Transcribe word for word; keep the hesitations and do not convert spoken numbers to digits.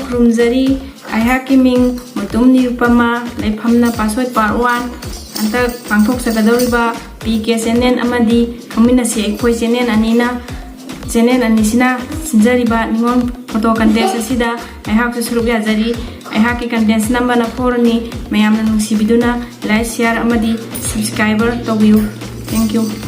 ꯈꯨꯔꯨꯝꯖꯔꯤ꯫ ꯑꯩꯍꯥꯛꯀꯤ ꯃꯤꯡ ꯃꯇꯨꯝ ꯅꯤꯔꯨꯄꯃ, ꯂꯩꯐꯝꯅ ꯄꯥꯠꯁꯣꯏ Part One꯫ ꯍꯟꯗꯛ ꯄꯥꯡꯊꯣꯛꯆꯒꯗꯧꯔꯤꯕ ꯄꯤ ꯀꯦ ꯆꯦꯅꯦꯜ ꯑꯃꯗꯤ ꯈꯪꯃꯤꯟꯅꯁꯤ ꯑꯩꯈꯣꯏ ꯆꯦꯅꯦꯜ ꯑꯅꯤꯅ, ꯆꯦꯅꯦꯜ ꯑꯅꯤꯁꯤꯅ ꯁꯤꯟꯖꯔꯤꯕ ꯅꯤꯉꯣꯜ ꯐꯣꯇꯣ ꯀꯟꯇꯦꯁ ꯑꯁꯤꯗ ꯑꯩꯍꯥꯛꯁꯨ ꯁꯔꯨꯛ ꯌꯥꯖꯔꯤ꯫ ꯑꯩꯍꯥꯛꯀꯤ ꯀꯟꯇꯦꯁ ꯅꯝꯕꯔꯅ Fourꯅꯤ꯫ ꯃꯌꯥꯝꯅ ꯅꯨꯡꯁꯤꯕꯤꯗꯨꯅ like, share ꯑꯃꯗꯤ subscribe ꯇꯧꯕꯤꯌꯨ꯫ Thank you꯫